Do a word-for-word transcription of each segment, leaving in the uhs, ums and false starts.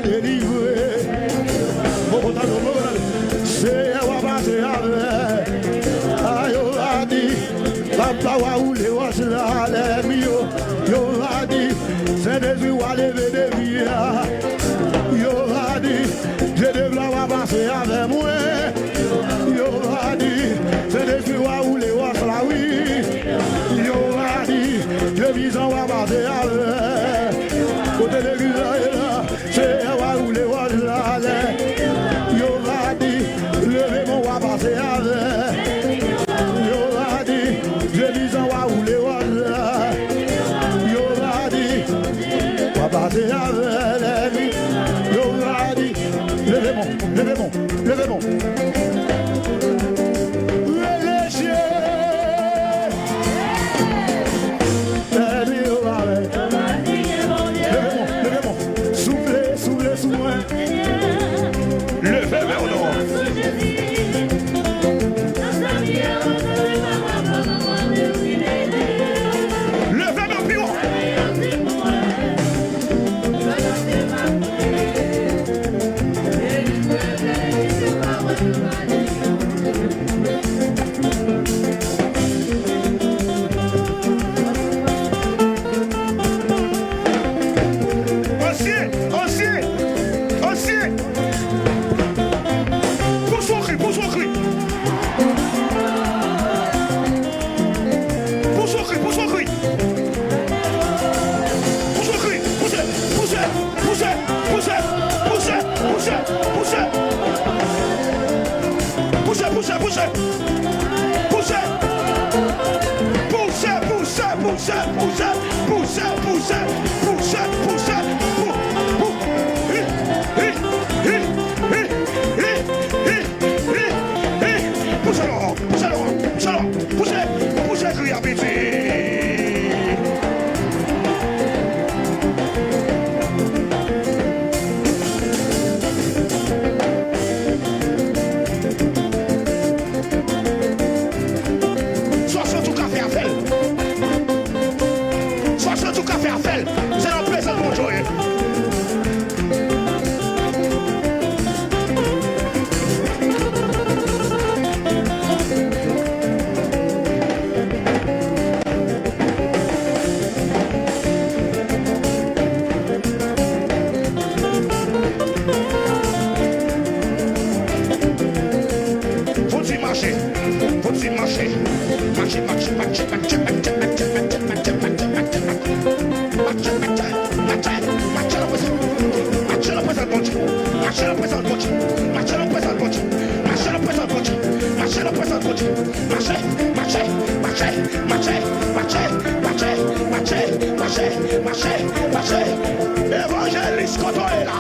Delivre. Mwen kontan, mwen kontan. Seyè w a pase avè. A, yo va di, papa w a woule wòch la, lènmi yo. Yo va di, Sentespri w a leve defi a. Yo va di, Dye de glwa w a pase avè mwen. Yo va di, Sentespri w a woule wòch la, wi. Yo va di, Dye pwisan w a pase avè. Kote legliz la ye la? Seyè w a woule wòch la lè. Yo va di, leve men w a pase avè. Yo va di, Dye pwisan w a woule wòch la. Yo va di, w a pase avè lènmi. Yo va di, leve men w, leve men w, leve men w. Rele Dye. Lènmi yo pa vle. Leve men w, leve men w. Soufle, soufle sou mwen. Leve men w non. Leve men w pi wo. Ansyen, ansyen, ansyen. Pouse yon kri, pouse yon kri. Pouse yon kri, pouse yon kri. Pouse yon kri, pouse, pouse, pouse. Pouse, pouse, pouse, pouse. Pouse, pouse, pouse. Pouse. Pouse, pouse, pouse, pouse. Pouse, pouse, pouse, pouse. Pou, pou. Hi, hi, hi, hi, hi, hi, hi, hi. Pouse lò, pouse lò, pouse lò. Pouse, pouse kri a piti. Sa w santi w ka fè, a fè l. Sa w santi w ka fè, a fè l. Se nan prezans Bondye w ye. Fò w di mache, fò w di mache. Mache, mache, mache, mache. Mache, mache, mache, mache, mache, mache, mache, mache, mache, mache nan prezans. Mache nan prezans Bondye. Mache nan prezans Bondye. Mache nan prezans Bondye. Mache nan prezans Bondye. Mache nan prezans Bondye. Mache, mache, mache, mache, mache, mache, mache, mache, mache, mache. Evanjelis, kote w ye la?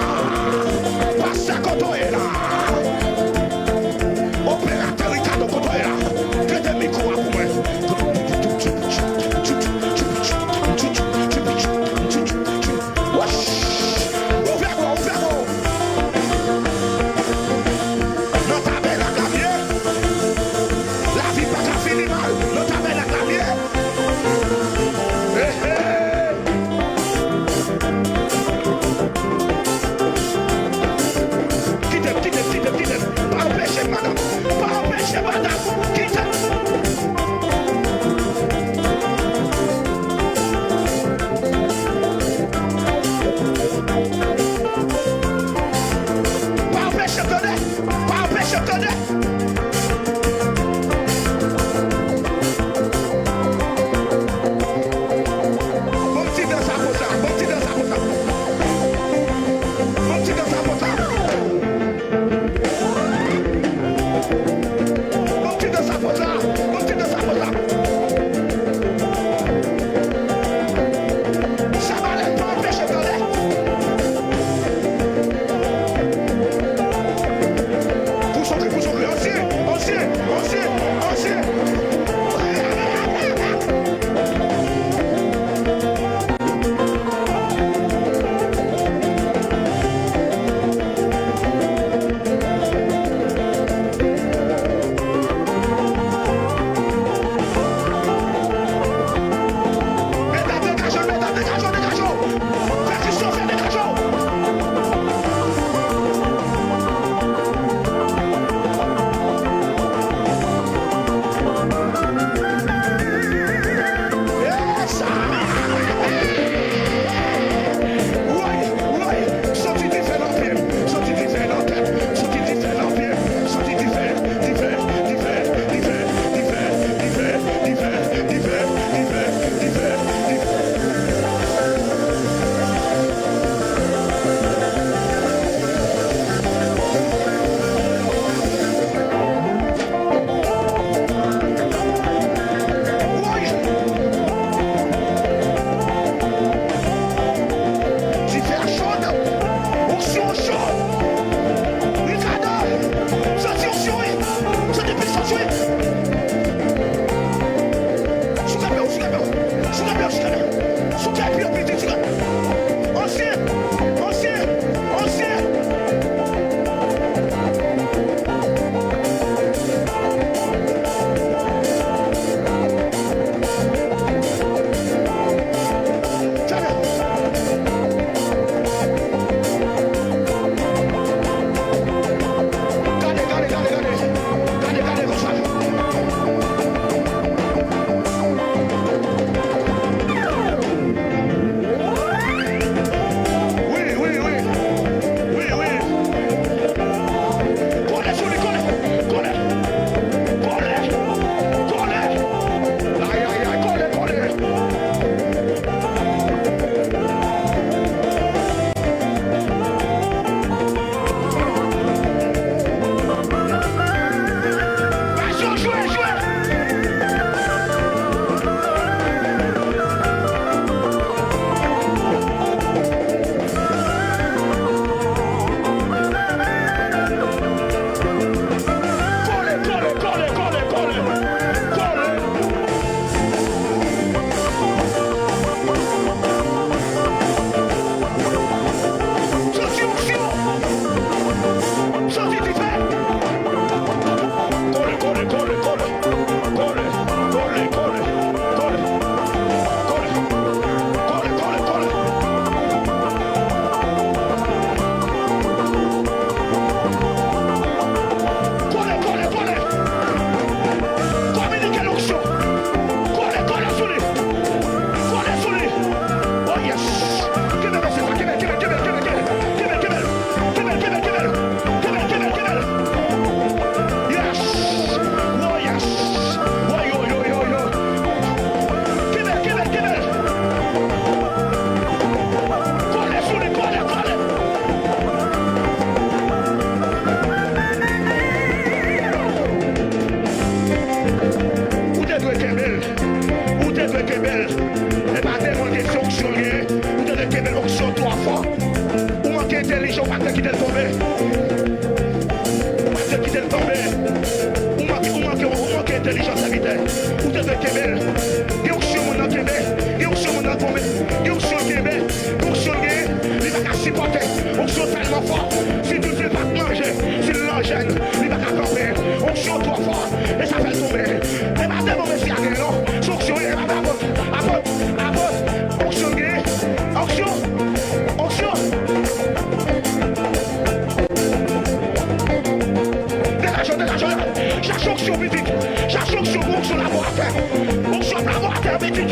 Pastè, kote w ye la? Operatè Ricardo, kote w ye la? Prete mikwo a pou mwen. Wouch! Ouvè gwo, ouvè gwo. Nan tabènak la m ye. Lavi pa ka fini mal. Nan tabènak la m ye. Hey, hey. Entèlijan, ou pa t dwe kite l tonbe. Ou pa t dwe kite l tonbe. Ou manke, ou manke, ou manke entèlijans, sèvitè. Ou te dwe kenbe l. Gen onksyon moun nan kenbe. Gen onksyon moun nan tonbe. Gen onksyon l kenbe. Gen onksyon l genyen. Li pa ka sipòte. Onksyon tèlman fò. Si douz vil pa t manje, si l nan jèn, li pa ka kanpe. Onksyon twò fò. E sa fè l tonbe. E pa devan mesye a genyen, non. Se onksyon, e pa apot, apot, apot. Onksyon gen. Onksyon. Onksyon. Degaje w, degaje w. Chache onksyon, pitit. Chache onksyon pou onksyon laboratè. Onksyon laboratè, pitit.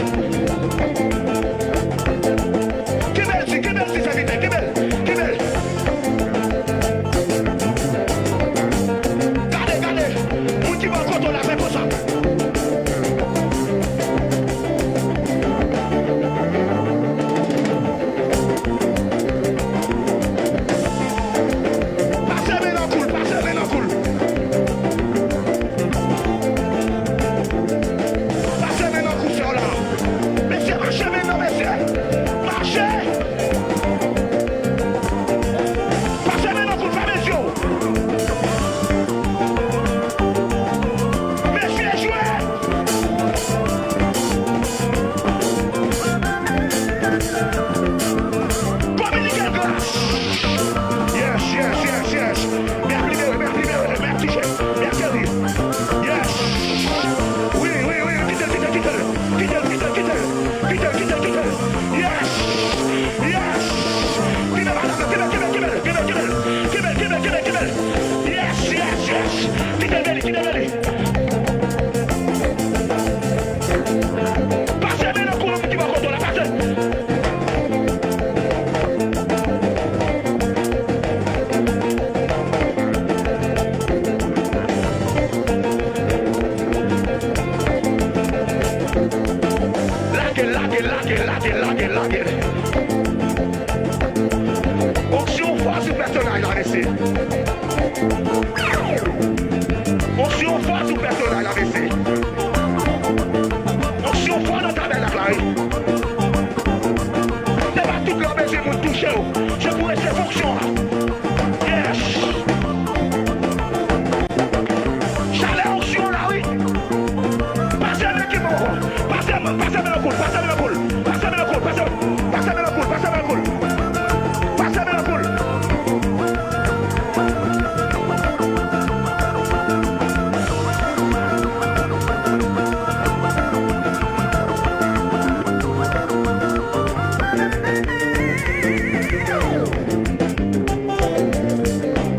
Kenbe l di, kenbe l di, sèvitè, kenbe l, kenbe l. Gade, gade, moun ki bò kote w la, fè konsa. Pase men nan kou l, pase men nan kou l. Pase men nan kou sè w la. Mesye, mache men nan, mesye. Mache. Pase men nan kou l, fèmen je w. Mesye, jwe. Dominican Glass. Yes, yes, yes, yes. Mè ap libere, mè ap libere, mè ap touche, mè ap geri. Yes. Wi, wi, wi, kite l, kite l, kite l. Kite l, kite l, kite l. Kite l, kite l, kite l. Yes. Yes. Kite madanm nan, kite l, kite l, kite l. Kite l, kite l, kite l, kite l. Yes, yes, yes. Kite l, Beli, kite l, Beli. Pase men nan kou moun ki bò kote w la, pase. Lage, lage, lage, lage, lage, lage. Onksyon fò sou pèsonaj la, mesye. Onksyon fò sou pèsonaj la, mesye. Onksyon fò nan tabènak la, wi. Se pa tout lè w bezwen moun touche w. Se pou resevwa onksyon an. Yes. Chalè onksyon la, wi. Pase men ki bò. Pase, pase men nan kou l, pase men nan kou l. Pase men nan kou l, pase, pase men nan kou l, pase men nan kou l. Pase men nan kou l.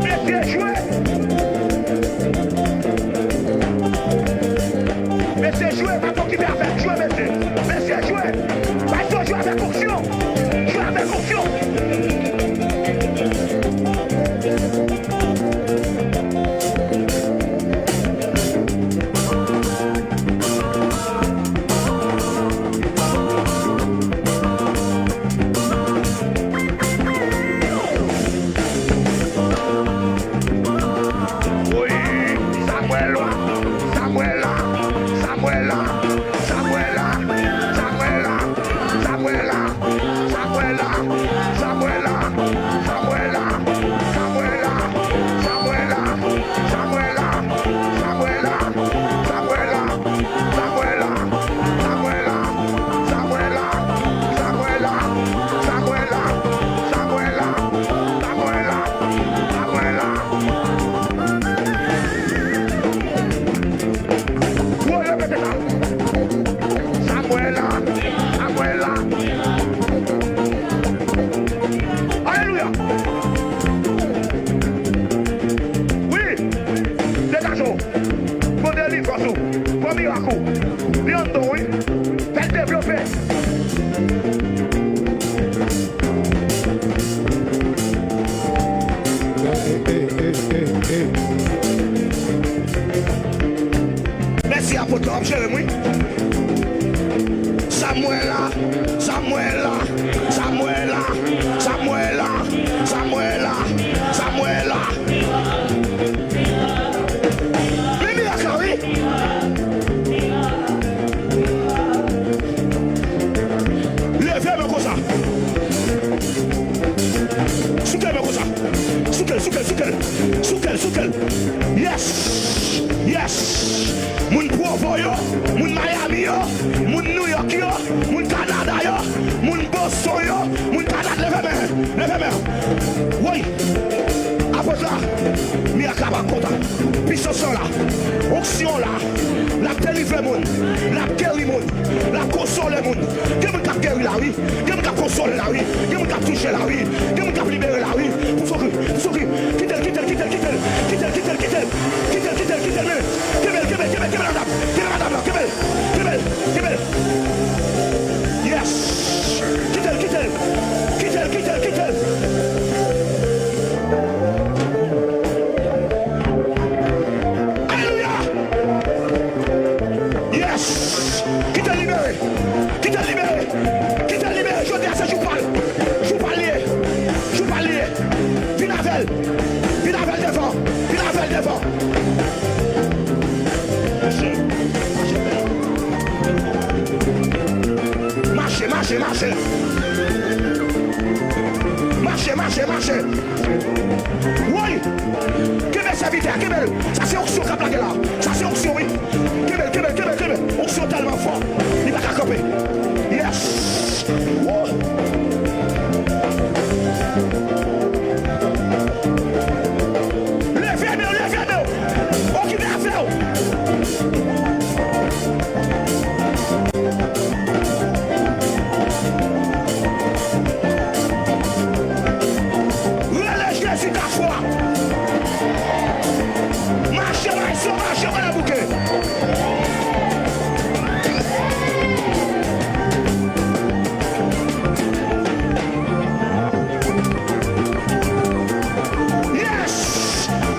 Mesye, jwe! Mesye, jwe, pa t okipe avè l, jwe, mesye! Mesye, jwe! Bay yo jwe avèk onksyon! Jwe avèk onksyon! Wi, Samwèl la, Samwèl la, Samwèl la, Samwèl la, Samwèl la, Samwèl la. Gwo repete sa. Samwèl la, Samwèl la. Alelouya. Wi. Degaje w. Pran delivrans ou. Pran mirak ou. Li anndan w, wi. Fè l devlope. Mèsi, apot la, w ap jere m, wi. Samwèl la, Samwèl la, Samwèl la, Samwèl la, Samwèl la, Samwèl la. Men mirak la, wi. Leve men konsa. Souke men Konsa. Souke l, souke l, souke l. Souke l, souke l. Yes! Yes! Moun Provo yo, moun Miami yo, moun New York yo, moun Kanada yo, moun Boston yo, moun Kanada, leve men, leve men. Woy! Apot la, mi akaba kontan. Pisans lan la. Onksyon la. L ap delivre moun. L ap geri moun. L ap konsole moun. Gen moun k ap geri la, wi. Gen moun k ap konsole la, wi. Gen moun k ap touche la, wi. Gen moun k ap libere la, wi. Pou sou ki, pou sou ki. Kite l, kite l, kite l, kite l. Kite l, kite l, kite l. Kite l, kite l, kite l, men. Kenbe l, kenbe l, kenbe l, kenbe l, madanm. Kenbe madanm nan, kenbe l. Kenbe l, kenbe l. Yes. Kite l, kite l. Kite l, kite l, kite l. Alelouya! Yes! Kite l libere! Kite l libere! Kite l libere! Jodi a se jou pa l! Jou pa l li ye! Jou pa l li ye! Vin avè l! Vin avè l devan! Vin avè l devan! Mache, mache, mache! Mache, mache, mache! Woy! Kenbe sèvitè a, kenbe l! Sa se onksyon k ap lage la! Sa se onksyon, wi! Kenbe l, kenbe l, kenbe l, kenbe l! Onksyon tèlman fò, li pa ka kanpe! Yes! Woo! Leve men w, leve men w! Okipe afè w! Rele Jezi kat fwa. Mache, mache, mache, mache nan bouke. Yes!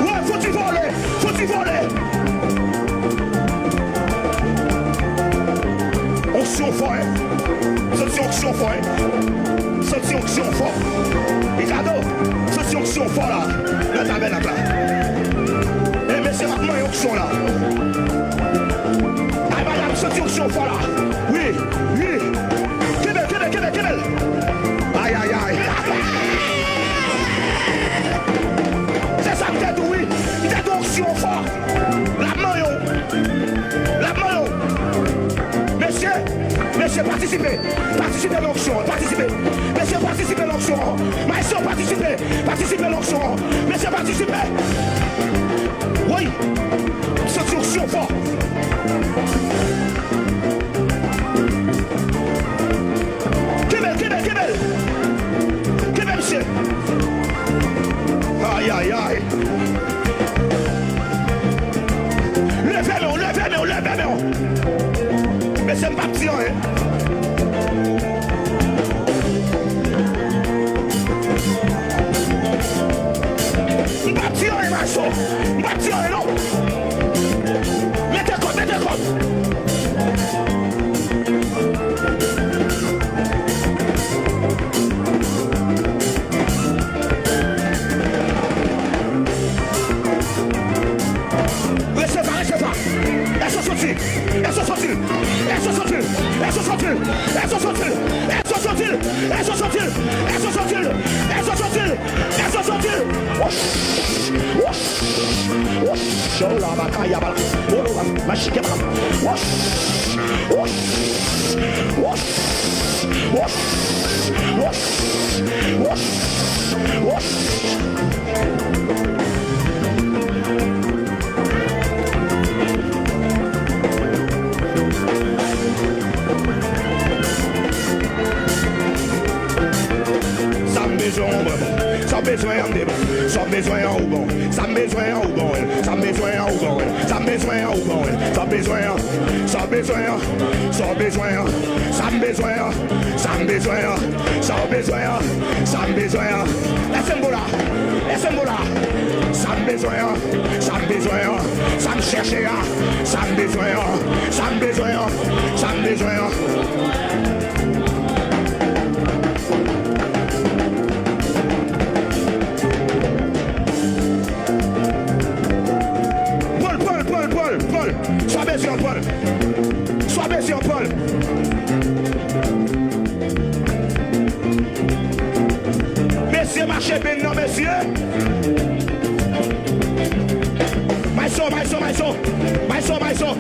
Wè, fouti vole! Fouti vole! Onksyon fò, wi. Santi onksyon fò, wi. Santi onksyon fò. Ricardo, santi onksyon fò la. Nan tabènak la. E mesye, m ap manyen onksyon la. Ay, madanm, santi onksyon fò la. Wi, wi. Kenbe l, kenbe l, kenbe l, kenbe l. Ay, ay, ay. Se sa m te di w, wi. M te di w onksyon fò. L ap manyen w. L ap manyen w. Mesye, mesye, patisipe. Patisipe nan onksyon an. Patisipe. Mesye, patisipe nan onksyon an. Maestro, patisipe. Patisipe nan onksyon an. Mesye, patisipe. Woy. Santi onksyon fò. Kenbe l, kenbe l, kenbe l. Kenbe misye. Ay, ay, ay. Leve men w, leve men w, leve men w. Mesye, m p ap di anyen. M p ap di anyen, maestro. M p ap di anyen, non. Mete kòb, mete kòb. Resevwa, resevwa. Èske w santi l? Èske w santi l? Èske w santi l? Wouch! Wouch! Wouch! Shola bakaya bala. Olo machike bala. Wouch! Wouch! Wouch! Wouch! Wouch! Wouch! Wouch! Sa m bezwen an, mwen bon. Sa w bezwen an, m te bon. Sa w bezwen an, ou bon. Sa m bezwen an, ou bon. Sa m bezwen an, ou bon. Sa m bezwen an, ou bon. Sa w bezwen an. Sa w bezwen an. Sa w bezwen an. Sa m bezwen an. Sa m bezwen an. Sa w bezwen an. Sa m bezwen an. Èske m bon la? Èske m bon la? Sa m bezwen an. Sa m bezwen an. Sa m chèche a. Sa m bezwen an. Sa m bezwen an. Sa m bezwen an. Pran l, pran l, pran l, pran l, pran l. Sa w bezwen an, pran l. Sa w bezwen an, pran l. Mesye, mache byen nan, mesye. Bay son, bay son, bay son. Bay son, bay son.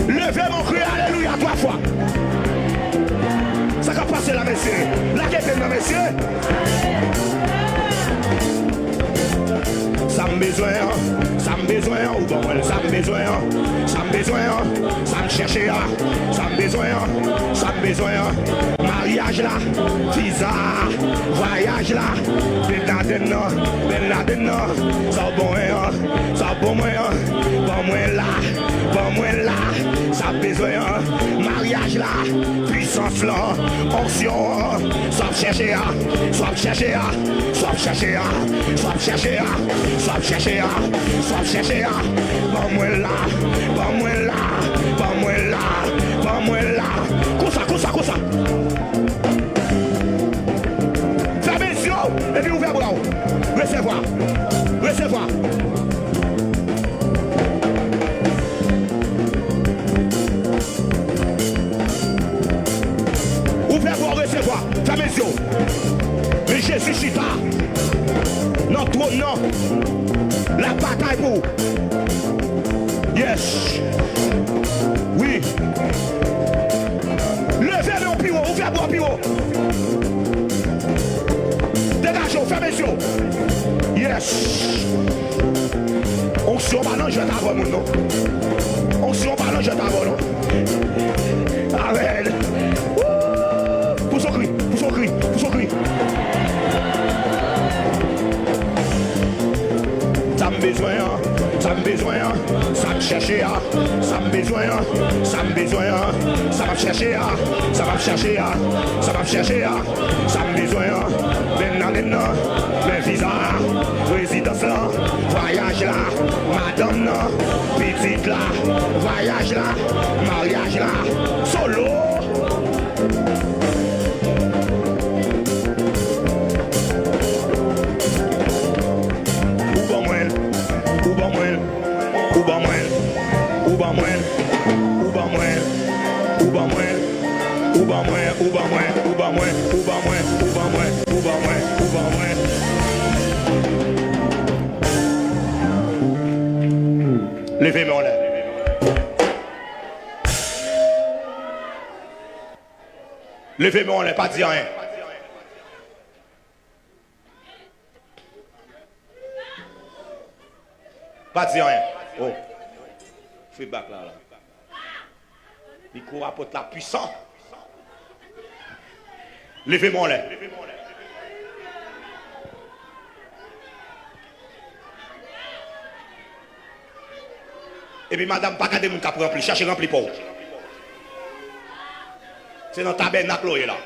Leve men w, kriye alelouya twa fwa. Sa k ap pase la, mesye? Lage pen nan, mesye. Sa m bezwen an, sa m bezwen an, ou ban mwen l. Sa m bezwen an, sa m bezwen an, sa m chèche a. Sa m bezwen an, sa m bezwen an. Maryaj la, viza, vwayaj la, Bin Laden nan, Bin Laden nan. Sa w ban mwen an, sa w ban mwen an. Ban mwen la, ban mwen la. Sa m bezwen an, maryaj la, pwisans lan, onksyon an. Sa w ap chèche a, sa w ap chèche a, sa w ap chèche a, sa w ap chèche a, sa w ap chèche a, sa w ap chèche a. Ban mwen la, ban mwen la, ban mwen la, ban mwen la. Konsa, konsa, konsa. Fèmen zye w epi ouvè bra w. Resevwa. Resevwa. Ouvè bra w, resevwa. Fèmen zye w. Men Jezi chita nan twòn nan. L ap batay pou ou. Yes. Wi. Leve men w pi wo, ouvè bra w pi wo. Degaje w, fèmen zye w. Yes. Onksyon pa nan jwèt avè moun non. Onksyon pa nan jwèt avè w non. Amèn. Woo! Pouse yon kri, pouse yon kri, pouse yon kri. Sa m bezwen an, sa m bezwen an, sa m chèche a. Sa m bezwen an, sa m bezwen an, sa m ap chèche a, sa m ap chèche a, sa m ap chèche a, sa m bezwen an. Men nan men nan, men viza a, rezidans lan, vwayaj la, madanm nan, pitit la, vwayaj la, maryaj la, solo. Ou ban mwen l, ou ban mwen l, ou ban mwen l, ou ban mwen l, ou ban mwen l, ou ban mwen l, ou ban mwen l, ou ban mwen l, ou ban mwen l, ou ban mwen l, ou ban mwen l, ou ban mwen l, ou ban mwen l. Leve men w anlè. Leve men w anlè, pa di anyen. Pa di anyen. Oh. Feedback la, la. Mikwo apot la pwisan. Leve men w anlè. Epi madanm, pa gade moun k ap ranpli, chache ranpli pa w. Se nan tabènak la w ye la.